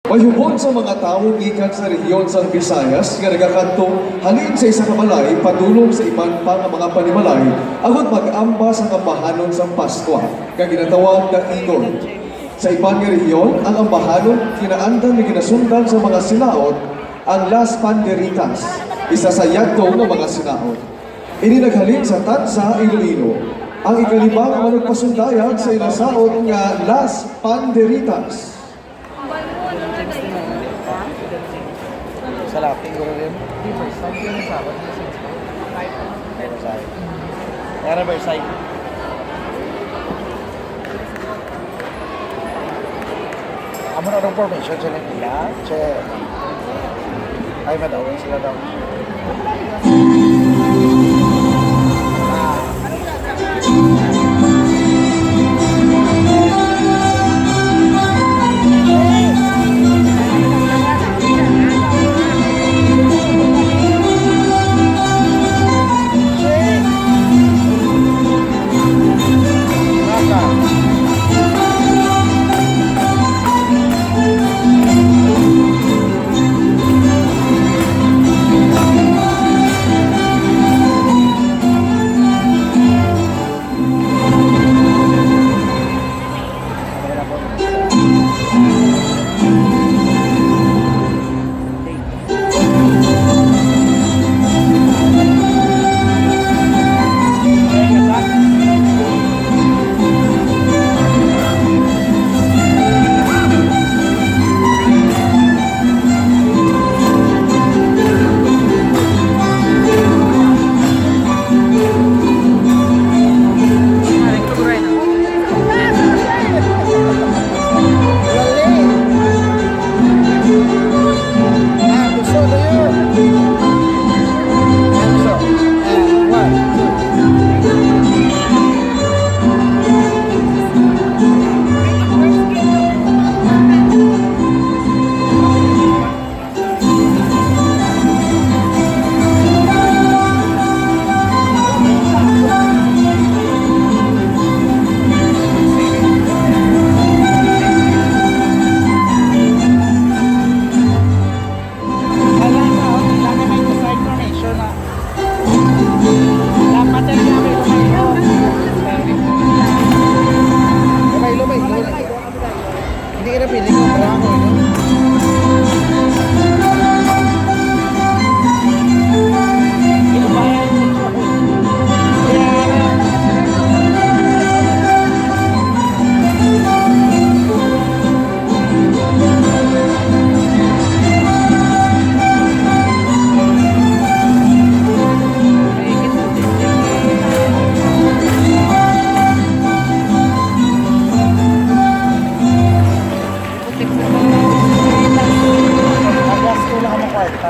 Mahubon sa mga tawo gikan sa rehiyon sang Visayas nga nagakadto halin sa isa ka balay padulong sa iban pa nga mga panimalay agud mag-amba sa ambahanon sang Pasko nga ginatawag nga Igon. Sa iban nga rehiyon, ang ambahanon kinaandan nga ginasundan sa mga sinaot ang Las Panderitas, isa sa yadto nga mga sinaot. Ini naghalin sa Tanza, Iloilo. Ang ikalima nga manugpasundayag sa inasaot nga Las Panderitas. Sa laping ko rin. Ayun sa akin. Kaya Versailles. Amo na ng formation sila nila. Che. Ay, madawin sila daw.